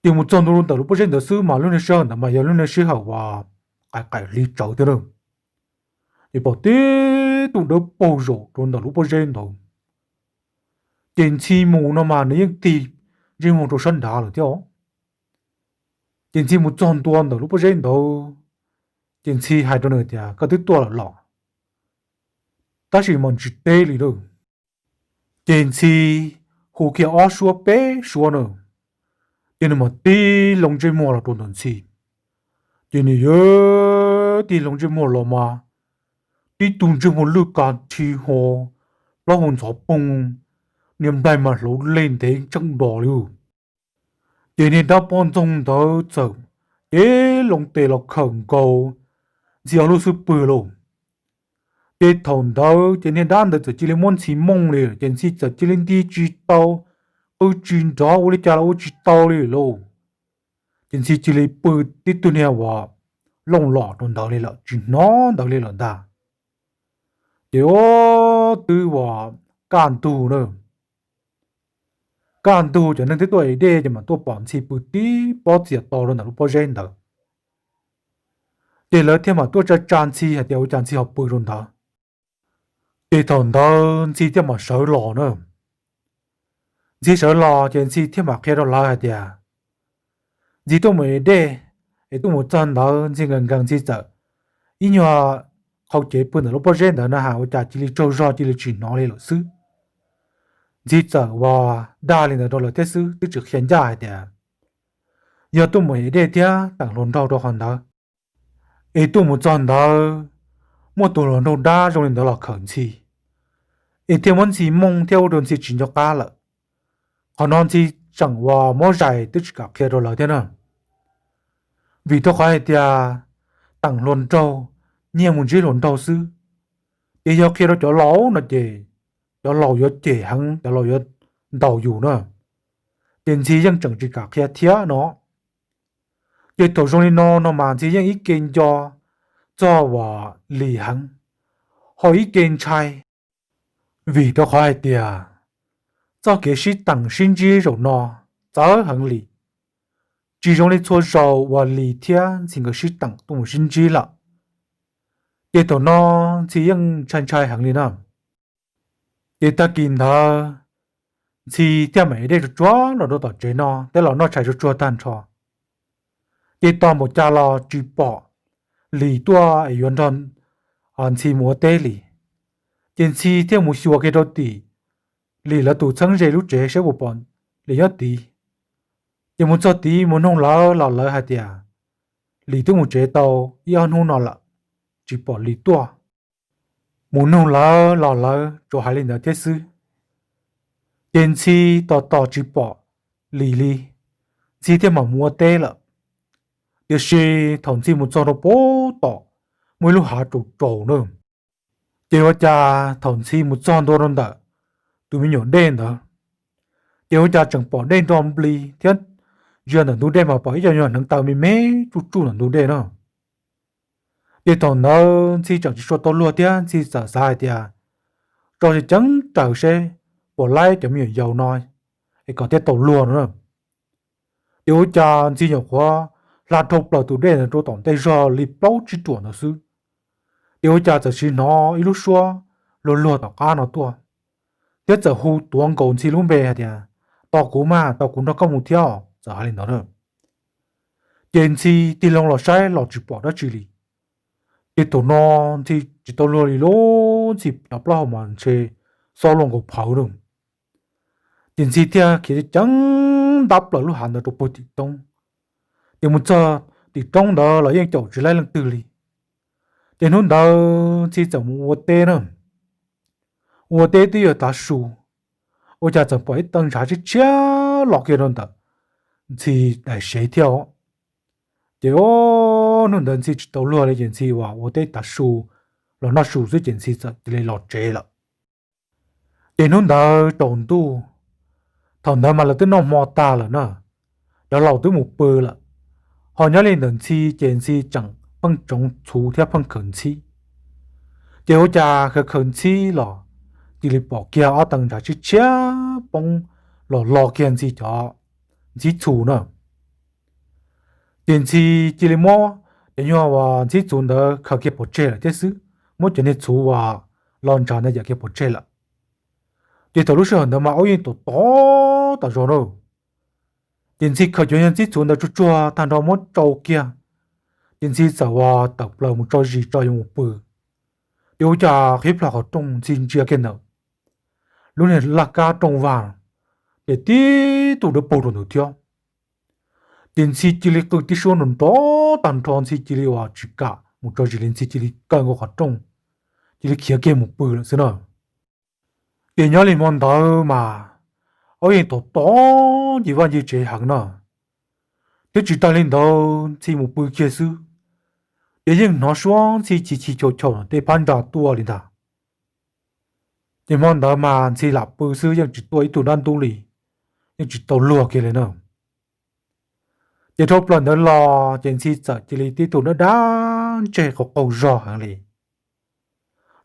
Ces mus txog ntua rau ntawm lub pob zeb ntawd xwb mas lub niag sij hawm ntawd mas yog lub niag sij hawm uas qaim qaim hli tsawv thiab na. Ces pom tib tug dawb paug zaum rau ntawm lub pob zeb ntawd. Ces Ntxhi mus no mas nws yeej tig ntsej muag rau sab nrad lawm thiab os. Ces Ntxhi mus txog ntua ntawm lub pob zeb ntawd, ces Ntxhi hais rau nws tias, Koj twb tuaj lawm los? Tab sis mas tsis teb li lawm. Ces Ntxhi hu kiag ob suab peb suab na, ces nws mas tig loo ntsej muag los rau ntawm Ntxhi. Ces nws yuav tig loo ntsej muag los mas tib tug ntsej muag lwj ka thi ho, plaub hau ntxhov poog, niag nplaig mas hlauv leg ntev tseej dos li. Ces niag dab poj ntxoog ntawd txawm cev loo tes los khawm nkaus Ntxhi ob lub xub pwg lauj. Ces thaum ntawd ces niag dab ntawd txawm cia li muab Ntxhi mooj li, ces Ntxhi txawm cia li nti tsis tau, qw tsis nrov, ua li cas los ua tsis tau li lauj. Ces Ntxhi cia li pw tib tug niag uas looj los rau ntawd li lawm, tsis hnov ntawd li lawm ntag. Ces ua twb uas kaj ntug na, kaj ntug cov neeg twb tuaj ev dej ces mam tuaj pom Ntxhi pw tib pob txias to rau ntawm lub pob zeb ntawd. Ces lawv thiaj mam tuaj tsa tsa Ntxhi hais tias ua cas Ntxhi ho pw rau ntawd. Ces thaum ntawd Ntxhi thiaj mam sawv los na. Ntxhi sawv los ces Ntxhi thiaj mam qhia rau lawv hais tias, Ntxhi tuaj mus ev dej, es tuaj mus txog ntawd Ntxhi nkees nkees Ntxhi txawm ib nyuag qhau cev pw ntawm lub pob zeb ntawd na has ua cas cia li tsaug zog cia li tsis hnov li lawm xwb. Ntxhi txawm uas dag li ntawd rau lawv thiab xwb, twb tsis qhia ncaj hais tias yog tuaj mus ev dej thiab teem hluas nraug rau qhov ntawd, es tuaj mus txog ntawd muaj tus hluas nraug dab zoo li ntawd los khawm Ntxhi, es thiaj muab Ntxhi mooj thiab ua rau Ntxhi tsis nco qab lawm. Qhov no Ntxhi tseem uas muab zais twb tsis kam qhia rau lawv thiab na. Vim rau qhov hais tias teem hluas nraug, nyiag mus ntsib hluas nraug xwb, ces yog qhia rau cov laus no ces cov laus yuav cem heev, cov laus yuav ntaus yus na. Ces Ntxhi yeej tseem tsis kam qhia thiab no. Ces thaum zoo li no no mas Ntxhi yeej ib ke nco txog uas Lis heev, ho ib ke ntshai, vim rau qhov hais tias txoj kev sib teem sib ntsib zaum no txawv heev li, tsis zoo li txhua zaus uas Lis thiab Ntxhi nkawd sib teem tuaj mus sib ntsib lawm. Ces thaum no Ntxhi yeej ntshai ntshai heev li na. Ces tag kis ntawd Ntxhi thiaj mam ev dej tsuag tsuag los rau tom tsev no, tej los noj tshais tsuag tsuag tag nrho. Ces tos npaum cas los tsis pom Lis tuaj es yuav nrog Ntxhi mus ua teb li. Ces Ntxhi thiaj mus xyuas kiag rau tim Lis lawv tus txheeb ze lub tsev saib puas pom Lis nyob tid. Ces mus txog tid mus nug lawv los lawv hais tias Lis twb mus tsev tau ib ob hnub no lawm, tsis pom Lis tuaj. Mus nug lawv los lawv tsuas hais li ntawd thiab xwb. Ces Ntxhi tos tos tsis pom Lis li, Ntxhi thiaj mam mus ua teb lawm. Tiam sis thaum Ntxhi mus txog rau puag tom muaj ib lub hav tsaus tsaus na, ces ua cas thaum Ntxhi mus txog ntua rau ntawm tus me nyuam dej ntawd, ces ua cas tseem pom dej nrog nplig thiab ntsia ntawm ntug dej mas pom ib co nyuag hneev taw me me tsuj tsuj ntawm ntug dej na. Ces thaum ntawd Ntxhi tseem tsis tshua tau luag thiab Ntxhi txawm xav hais tias tso ceev raws seb puas laib cov me nyuam yaus no es kom thiaj tau luag no na. Ces ua cas Ntxhi nyuam qhuav hla dhau plaws tus dej ntawd rau tom ntej zog li plaub tsib ruam ntawd xwb, ces ua cas txawm sis hnov ib lub suab luag luag tom qab no tuaj, thiab txawm hu tuav nkaus Ntxhi lub npe hais tias, Tos kuv mas, tos kuv nrog koj mus thiab, txawm hais li ntawd. Ces Ntxhi tig loo los saib los tsis pom dab tsi li. Ces thaum no Ntxhi tsis tau luag li lauj, Ntxhi cov plaub hau mas ntshe xob luaj nkaus phawv na. Ces Ntxhi thiaj khiav ceev ntab plaws lub hav ntawd rau puag tim roob. Ces mus txog tim roob ntawd los yeej caum tsis laib leej twg li. Ces hnub ntawd Ntxhi txawm mus ua teb na. Ua teb twb yuav tav su, ua cas txawm pom ib tee ntshav tshiab tshiab los kiag rau ntawm Ntxhi daim sev thiab os. Ces hnub ntawd Ntxhi tsis tau luag li ces Ntxhi uas ua teb tav su los noj su xwb ces Ntxhi txawm cia li los tsev lawm. Ces hnub ntawd tsaus ntuj, thaum ntawd mas lawv twb noj hmo tag lawm na, cov laus twb mus pw lawm. Ho nyob li ntawm Ntxhi ces Ntxhi tseem pheej tsoov txhuv thiab pheej khaws ntxhib. Ces ua cas khaws khaws ntxhib los cia li pom kiag ob tee ntshav tshiab tshiab poob los lo kiag Ntxhi cov ntxhib txhu na. Ces Ntxhi cia li muab cov nyuag uas ntxhib txhuv ntawd khaws kiag pov tseg lawm thiab xwb, muab cov niag txhuv uas los ntshav ntawd yam kiag pov tseg lawm. Ces thaum lub sij hawm ntawd mas aub yeej tom tod tom zos na. Ces Ntxhi khaws cov nyuag ntxhib txhuv ntawd tsuag tsuag tag nrho muab tsau kiag, ces Ntxhi txawm uas tawm plaws mus tso zis tso yuav mus pw. Ces ua cas qhib plho qhov rooj Ntxhi ntsia kiag ntawm lub niag laj kab rooj vag, ces tib tug dawb paug rau ntawd thiab. Ces Ntxhi cia li qw tib suab nrov nrov tag nrho, Ntxhi cia li uas tsis kam mus tso zis li, Ntxhi cia li kaw nkaus qhov rooj, cia li khiav kiag mus pw lawm xwb na. Ces nyob li hmo ntawd mas aub yeej tom tod ncig vaj ncig tsev heev na. Thiab tsis tas li ntawd Ntxhi mus pw kiag xwb, ces yeej hnov suab Ntxhi chis chis chaus chaus tej phab ntsa tuaj li ntag. Ces hmo ntawd mas Ntxhi lam pw xwb yeej tsis tuaj ib tug dab ntub li, yeej tsis tau luag kiag li na. Ces dhau plaws ntawd los ces Ntxhi txawm cia li tib tug dab dab ntseg qaug qaug zog heev li.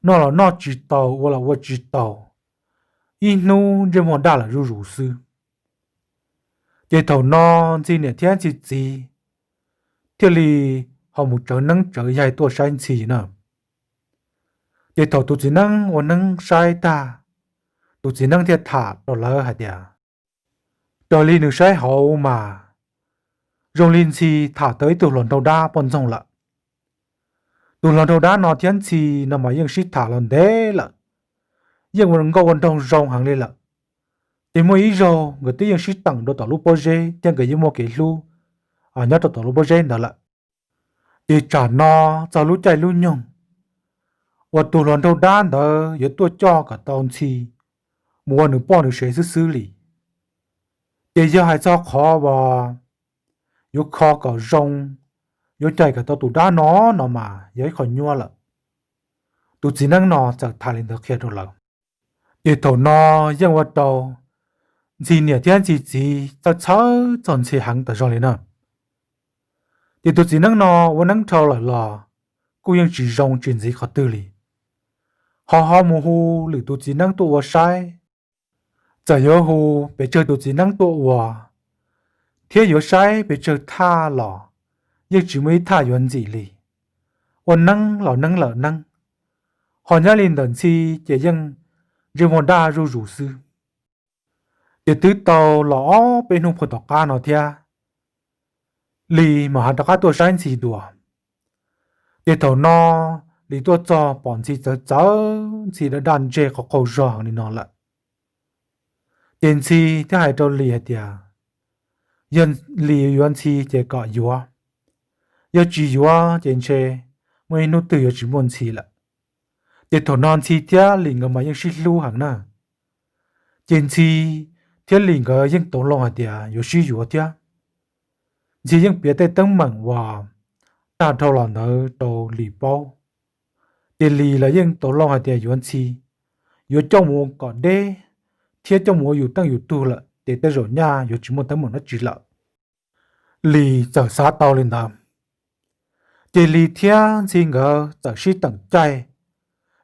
Noj los noj tsis taus, ua los ua tsis taus, ib hnub ntsej muag daj lawm zuj zus xwb. Ces thaum no Ntxhi niam thiab Ntxhi txiv thiaj li ho mus tsawv neeb tsawv yaig tuaj saib Ntxhi na. Ces thaum tus txiv neeb ua neeb saib tag, tus txiv neeb thiaj tham rau lawv hais tias, raws li nws saib hauv mas zoo li Ntxhi tham tau ib tug hluas nraug dab poj ntxoog lawm. Tus hluas nraug dab no thiab Ntxhi no mas yeej sib tham los ntev lawm, yeej ua nkauj ua nraug zoo heev li lawm. Ces muaj ib zaug nkawd twb yeej sib teem rau tom lub pob zeb thiab nkawd yeej muaj kev hlub nyob rau tom lub pob zeb ntawd lawm. Ces tsam no txog lub caij lub nyoog uas tus hluas nraug dab ntawd yuav tuaj coj kom tau Ntxhi mus ua nws poj nws sev xwb xwb li. Ces yog hais txog qhov uas yuav kho kom zoo, yuav cais kom tau tus dab no no mas yog ib qho nyuaj lawm. Tus txiv neeb no txawm tham li ntawd qhia rau lawv. Ces thaum no yeej ua rau Ntxhi niam thiab Ntxhi txiv txhawj txhawj txog Ntxhi heev tas zog li na. Ces tus txiv neeb no ua neeb dhau lawm los kuj yeej tsis zoo tsis ntxiv qhov twg li. Ho ho mus hu lwm tus txiv neeb tuaj ua saib, txawm yuav hu pes tsawg tus txiv neeb tuaj ua thiab yuav saib pes tsawg thaj los yeej tsis muaj ib thaj yuav ntxim li. Ua neeb los neeb lawm neeb, ho nyob li ntawm Ntxhi ces yeej ntsej muag daj zuj zus xwb. Ces twb tau los ob peb hnub puag tom qab no thiab, Lis mam ho rov qab tuaj saib Ntxhi dua. Ces thaum no Lis tuaj txog pom Ntxhi txawv txawv, Ntxhi daj daj ntseg qaug qaug zog li no lawm. Ces Ntxhi thiaj hais rau Lis hais tias, yog Lis yuav Ntxhi ces kom yuav, yog tsis yuav ces ntshe muaj ib hnub twg yuav tsis muaj Ntxhi lawm. Ces thaum no Ntxhi thiab Lis nkawd mas yeej sib hlub heev na. Ces Ntxhi thiab Lis nkawd yeej tau loo hais tias yuav sib yuav thiab. Ntxhi yeej piav tej teeb meem uas tag dhau los ntawd rau Lis paub. Ces Lis los yeej tau loo hais tias yuav Ntxhi, yuav coj mus ua kom deb thiab coj mus ua yus teej yus tug lawm ces tej zaum nyaj yuav tsis muaj teeb meem dab tsi lawm. Lis txawm xav tau li ntawd, ces Lis thiab Ntxhi nkawd txawm sib teem caij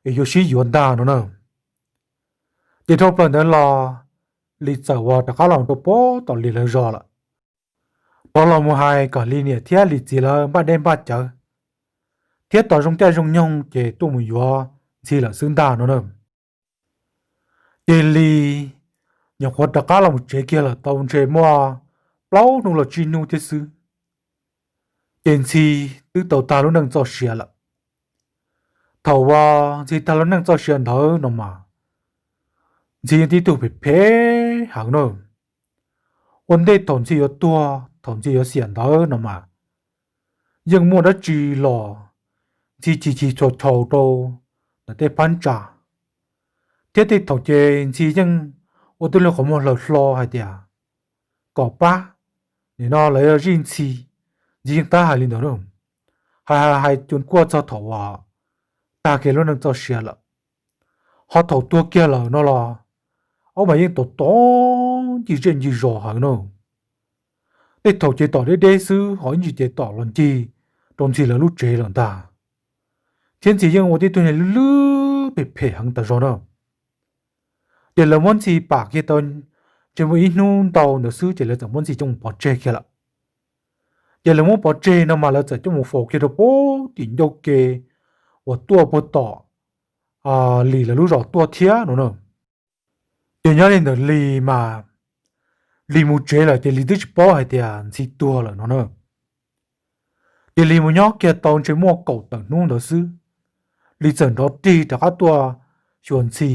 es yuav sib yuav ntag no na. Ces dhau plaws ntawd los Lis txawm uas rov qab los rau puag tom Lis lawv zos lawm, rov los mus hais kom Lis niam thiab Lis txiv lawv npaj dej npaj cawv, thiab tos zoo caij zoo nyoog ces tuaj mus yuav Ntxhi lawm xwb ntag no na. Ces Lis nyuam qhuav rov qab los mus tsev kiag lawm tau ntshe muaj plaub hnub los tsib hnub thiab xwb, ces Ntxhi twb tau tag lub neej txoj sia lawm. Thaum uas Ntxhi tag lub neej txoj sia ntawd no mas, Ntxhi yeej tib tug phem phem heev na. Ua ntej thaum Ntxhi yuav tuag, thaum Ntxhi yuav xiam ntawd no mas, yeej muaj dab tsi los Ntxhi chis chis chaus chaus rau ntawm tej phab ntsa, thiab tej thaum ces Ntxhi yeej ua tib lub qhov muag hlaws hlo hais tias kom pab, nim no lawv yog zij Ntxhi. Ntxhi yeej tab hais li ntawd na, hais hais hais cuag kuaj txog thaum uas tag kiag lub neej txoj sia lawm. Ho thaum tuag kiag lawm no los, aub mas yeej tom tom ncig zej ncig zos heev na. Tej thaum ces tom deb deb xwb ho ib ntsis ces tom los ncig rau Ntxhi lawv lub tsev lawm ntag. Thiab Ntxhi yeej ua tib tug niag lwj lwj phem phem heev tas zog na. Ces lawv muab Ntxhi pam kiag tau ntshe muaj ib hnub ntau ntawd xwb ces lawv txawm muab Ntxhi coj mus pov tseg kiag lawm. Ces lawv muab pov tseg no mas lawv txawm coj mus faus kiag rau puag tim ncauj ke uas tuaj puag tom Lis lawv lub zos tuaj thiab no na. Ces nyob li ntawm Lis mas, Lis mus tsev lawm ces Lis twb tsis paub hais tias Ntxhi tuag lawm no na. Ces Lis mus nyob kiag tau ntshe muaj kaum tawm hnub ntawd xwb, Lis txawm nrov rig rov qab tuaj xyuas Ntxhi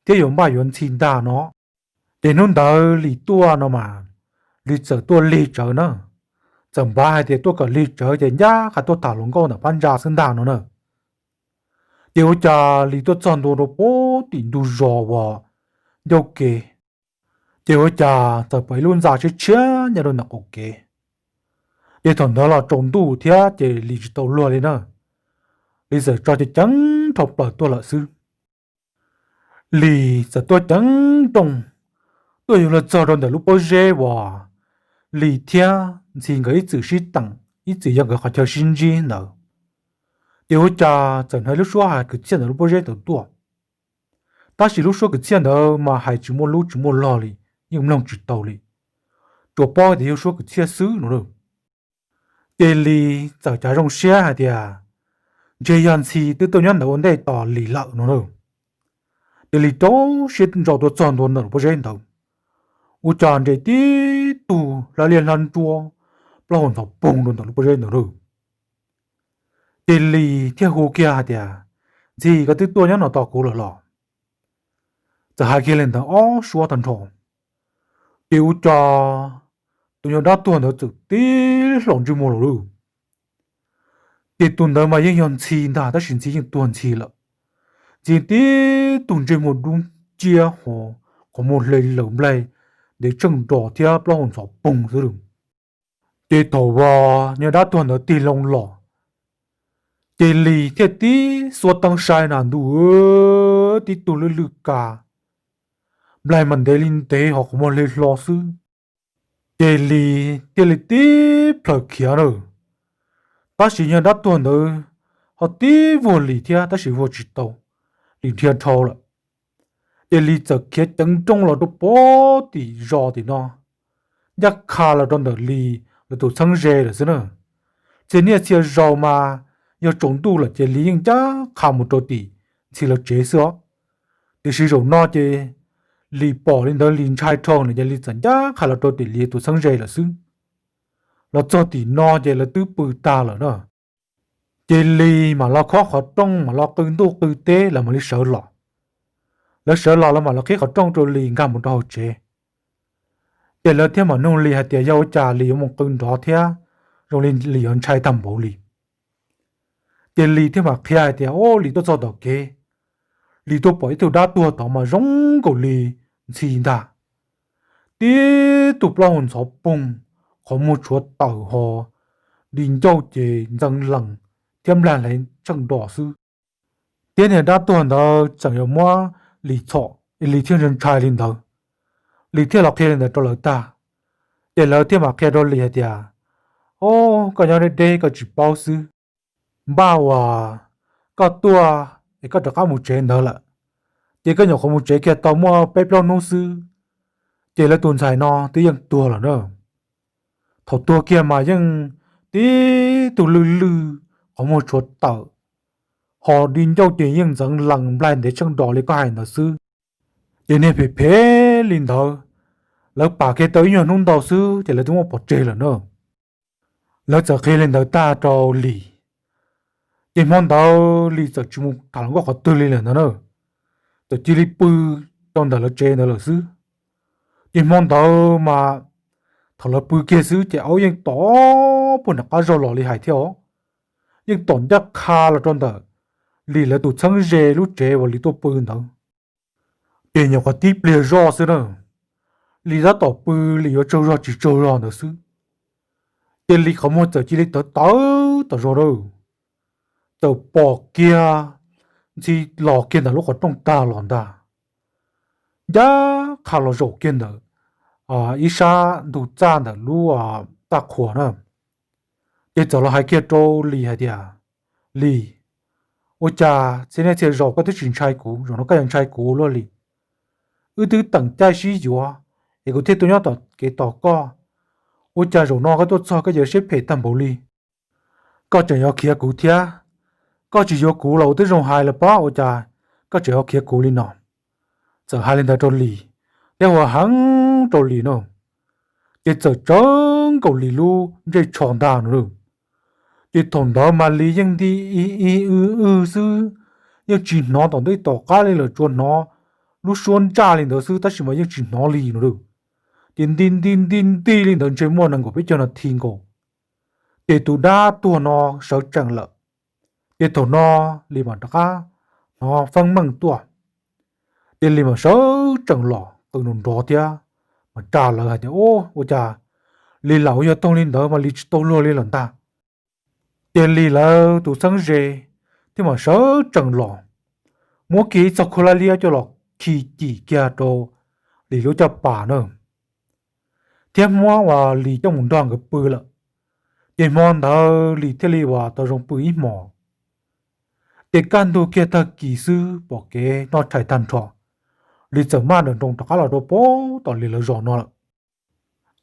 thiab yuav npaj yuav Ntxhi ntag no. Ces hnub ntawd Lis tuaj no mas, Lis txawm tuaj lig tsawv na, txawm npav hais tias tuaj kom lig tsawv ces ncaj qha tuaj tham hluas nkauj ntawm phab ntsa xwb ntag no na. Ces ua cas Lis tuaj txog ntua rau puag tim ntug zos uas ncauj ke, ces ua cas txawm pom ib lub ntxa tshiab tshiab nyob rau ntawm qaum kev. Ces thaum ntawd los tsaus ntuj thiab ces Lis tsis tau luag li na, Lis txawm tso ceev ceev rho plaws tuaj lawm xwb. Lis txawm tuaj ceev nrooj tuaj yuav luag txog rau ntawm lub pob zeb uas Lis thiab Ntxhi nkawd ib txwm sib teem ib txwm yog nkawd qhov chaw sib ntsib ntawd. Ces ua cas txawm hnov lub suab hais kwv txhiaj ntawm lub pob zeb ntawd tuaj, tab sis lub suab kwv txhiaj ntawd mas hais tsis muaj lub tsis muaj log li, yeej mloog tsis tau li, tsuas paub tias yog suab kwv txhiaj xwb no. Ces Lis txawm cav zoo siab hais tias ntshe yog Ntxhi twb tuaj nyob ntawd ua ntej tos Lis lawm no na. Ces Lis rau siab ntso tuaj txog ntua ntawm lub pob zeb ntawd, ua cas nres tib tug hlab liaj hlab nruab, plaub hau ntxhov poog rau ntawm lub pob zeb ntawd na. Ces Lis thiaj hu kiag hais tias, Ntxhi, koj twb tuaj nyob no tos kuv lawm los? Txawm hais kiag li ntawd ob suab tag nrho, ces ua cas tus nyuag dab tuag ntawd txawm tib hlo ntsej muag los lawm. Ces tus ntawd mas yeej yog Ntxhi ntag tab sis Ntxhi yeej tuag Ntxhi lawm. Ntxhi tib tug ntsej muag dub nciab ho qhov muag hle laws nplaig ntev tsheej nros thiab plaub hau ntxhov poog xwb lawm. Ces thaum uas nyuag dab tuag ntawd tig loo los, ces Lis thiaj tib xuab teeb saib na ntuj, tib tug lwj lwj ka, nplaig mas ntev li ntev ho qhov muag hle hlo xwb. Ces Lis thiaj li tib plhaws khiav na. Tab sis nyuag dab tuag ntawd ho tib vuag Lis thiab tab sis vuag tsis tau, Lis dhia dhau lawm. Ces Lis txawm khiav ceev nrooj los rau puag tim zos tim no, ncaj qha los rau ntawm Lis lawv tus txheeb ze lawm xwb na. Txhia niaj txhia zaus mas yog tsaus ntuj lawm ces Lis yeej ncaj qha mus rau tim Ntxhi lawv tsev xwb os. Tiam sis zaum no ces Lis pom li ntawd Lis ntshai dhau lawm ces Lis txawm ncaj qha los rau tim Lis tus txheeb ze lawm xwb. Los txog tim no ces lawv twb pw tag lawm na. Ces Lis mam los khob qhov rooj mam los qw ntuj qw teb lawv mam li sawv los. Lawv sawv los lawv mam los qhib qhov rooj rau Lis nkag mus rau hauv tsev. Ces lawv thiaj mam nug Lis hais tias yog ua cas Lis yuav mus qw nrov thiab zoo li Lis yuav ntshai tag npaum li. Ces Lis thiaj mam qhia hais tias, o, Lis tuaj txog tom kev, Lis tuaj pom ib tug dab tuag tod mas zoo nkaus li Ntxhi ntag. Tib tug plaub hau ntxhov poog, qhov muag tshuav tawm ho, di ncauj ces ntxeev lees thiab nplaig hle tsheej nros xwb. Thiab niag dab tuag ntawd tseem yuav muab Lis txhom, Lis thiaj ntshai li ntawd. Lis thiaj los qhia li ntawd rau lawv tag, ces lawv thiaj mam qhia rau Lis hais tias, o, koj nyob deb deb koj tsis paub xwb. Npaj uas koj tuaj es koj rov qab mus tsev ntawd lawm, ces koj nyuam qhuav mus tsev kiag tau muaj peb plaub hnub xwb, ces lawv tus ntxhais no twb yeej tuag lawm na. Thaum tuag kiag mas yeej tib tug lwj lwj, qhov muag tshuav tawm, ho di ncauj ces yeej ntxeev lees nplaig ntev tsheej nros li koj hais ntawd xwb. Ces niag phem phem li ntawd, lawv pam kiag tau ib nyuag hnub ntau xwb ces lawv twb muab pov tseg lawm na. Lawv txawm qhia li ntawd tag rau Lis, ces hmo ntawd Lis txawm tsis mus tham hluas nkauj qhov twg li lawm ntawd na, txawm cia li pw rau ntawm lawv tsev ntawd lawm xwb. Ces hmo ntawd mas thaum lawv pw kiag xwb ces aub yeej tom puag nram qab zog los li hais thiab os, yeej tom ncaj qha los rau ntawm Lis lawv tus txheeb ze lub tsev uas Lis tuaj pw ntawd. Ces nyuam qhuav tib pliag zoj xwb na, Lis tab tom pw, Lis yuav tsaug zog tsis tsaug zog ntawd xwb, ces Lis qhov muag txawm cia li tawv tawv tom zos na, txawm pom kiag Ntxhi los kiag ntawm lub qhov rooj tag los ntag, ncaj qha los zaum kiag ntawm ib sab ntug txaj ntawm lub txaj qhua na. Ces txawm los hais kiag rau Lis hais tias, Lis, ua cas txhia niaj txhia zaus koj twb tsis ntshai kuv, zaum no koj yuav ntshai kuv luaj li? Wb twb teem caij sib yuav es kuv thiaj tuaj nyob tom kev tos koj. Ua cas zaum no koj tuaj txog koj yuav siab phem tag npaum li? Koj tseem yuav khiav kuv thiab? Koj tsis yuav kuv los ua twb zoo hais lawm pob, ua cas koj tseem yuav khiav kuv li no? Txawm hais li ntawd rau Lis, thiab ua heev rau Lis no, ces txawm tsawv nkaus Lis lub ntsej tsho ntag no. Ces thaum ntawd mas Lis yeej nti ib ib w w xwb, yeej tsis hnov tom ntej tom qab li lawm, tsuas hnov lub suab ntsaj li ntawd xwb tab sis mas yeej tsis hnov Lis no. Ces nti nti nti nti li ntawd ntshe muaj nees nkaum peb caug nas this nkaus, ces tus dab tuag no sawv tsees lawm. Ces thaum no Lis mam rov qab hnov feeb meej tuaj, ces Lis mam sawv tsees los qw nrov nrov thiab mas tsa lawv hais tias, Ua cas Lis lam ua yog toog li ntawd mas Lis tsis tau luag li lawm ntag. Ces Lis lawv tus txheeb ze thiab mam sawv tsees los, muab kiag ib txog khuab lab liab coj los khi cim kiag rau Lis lub caj pas na, thiab muab uas Lis coj mus nrog nkawd pw lawm. Ces hmo ntawd Lis thiaj li uas tau zoo pw ib hmos. Ces kaj ntug kiag tag kis xwb pom kev noj tshais tag nrho, Lis txawm maj nrawm nroos rov qab los rau pem tom Lis lawv zos no lawm.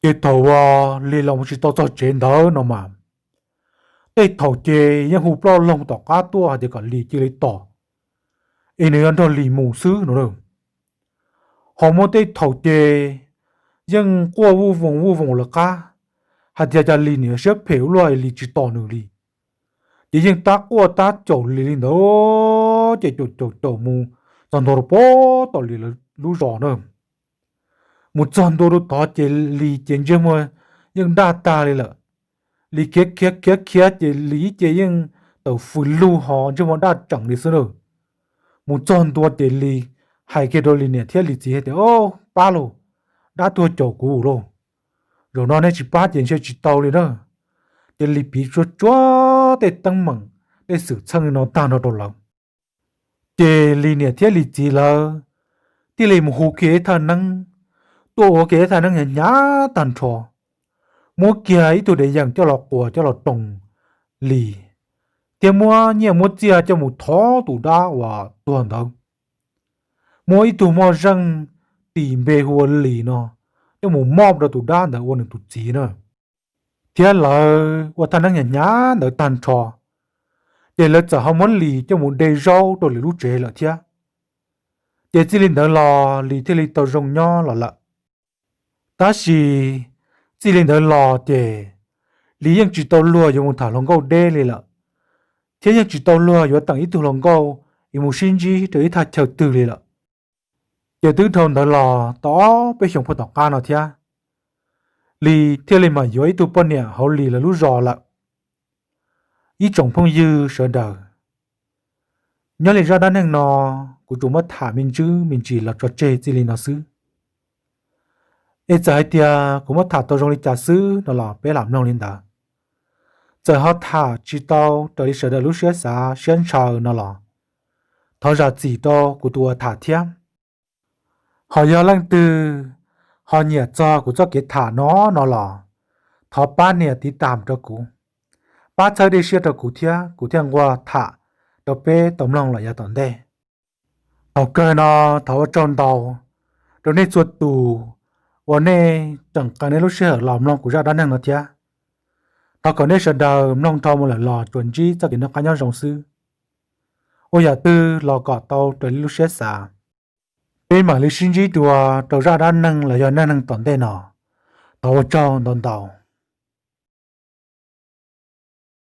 Ces thaum uas Lis los mus tsis tau txog tsev ntawd no mas, tej thaum ces yeej hu ploj loog tom qab tuaj hais tias kom Lis cia li tos, es nws yuav nrog Lis mus xwb no. Ho muaj tej thaum ces yeej quaj vuj voos vuj voos lawv qab hais tias cas Lis niam siab phem ua luaj es Lis tsis tos nws li. Ces yeej tab quaj tab caum Lis li ntawd, ces caum caum caum mus txog ntua rau pem tom Lis lub zos na. Mus txog ntua rau tod ces Lis ces ntsej muag yeej daj tag li lawm. Lis khiav khiav khiav khiav ces Lis ib ce yeej tawm fws lug ho ntsej muag daj tseem li xwb na. Mus txog ntua ces Lis hais kiag rau Lis niam thiab Lis txiv hais tias, Pab lauj, dab tuag caum kuv lauj, zaum no neb tsis pab ces ntshe tsis tau li na. Ces Lis piv tsuag tsuag tej teeb meem tej xwm txheej li no tag nrho rau lawv. Ces Lis niam thiab Lis txiv lawv thiaj li mus hu kiag ib thaj neeb tuaj ua kiag ib thaj neeb hnyav hnyav tag nrho, muab kiag ib tug dev yeem coj los quas coj los roos Lis, thiab muab nyiaj muab txiaj coj mus thov tus dab uas tuag ntawd. Muab ib tug moj zeej tis npe hu ua Lis no coj mus moj rau tus dab ntawd ua nws tus txiv na. Thiab lawv ua thaj neeb hnyav hnyav ntawd tag nrho, ces lawv txawm ho muab Lis coj mus de zaub rau lwm lub tsev lawm thiab. Ces txij li ntawd los Lis thiaj li tau zoo nyob los lawm. Tab sis txij li ntawd los ces Lis yeej tsis tau luag yuav mus tham hluas nkauj deb li lawm, thiab yeej tsis tau luag yuav teem ib tug hluas nkauj es mus sib ntsib rau ib thaj chaw twg li lawm. Ces twb dhau ntawd los tau ob peb xyoos puag tom qab no thiab, Lis thiaj li mam yuav ib tug poj niam hauv Lis lawv lub zos lawm. Ib tsoom phooj ywg sawv daws, nyob li zaj dab neeg no kuv tsuas muab tham me ntsis me ntsis los tso tseg txij li no xwb. Es txawm hais tias kuv muab tham tau zoo li cas xwb no los peb lam mloog li ntawd. Txawm ho tham tsis tau raws li sawv daws lub siab xav siab ntshaw no los thov zam txim rau kuv tus uas tham thiab. Ho yog leej twg ho nyiam txog kuv txoj kev tham no no los thov pab nias tiv tam rau kuv, pab txhawb dej siab rau kuv thiab kuv thiaj nquag tham rau peb tau mloog los yav tom ntej. Thaum kawg no thov ua tsaug ntau rau nej txhua tus uas nej tseem qee nej lub sij hawm los mloog kuv zaj dab neeg no thiab. Thov kom nej sawv daws mloog dhau mus lawm los tsuas ntsib txoj kev noj qab nyob zoo xwb. Ua yam twg los kom tau raws li lub siab xav. Peb mam li sib ntsib dua rau zaj dab neeg los yog neej neeg tom ntej no. Thov ua tsaug ntau ntau.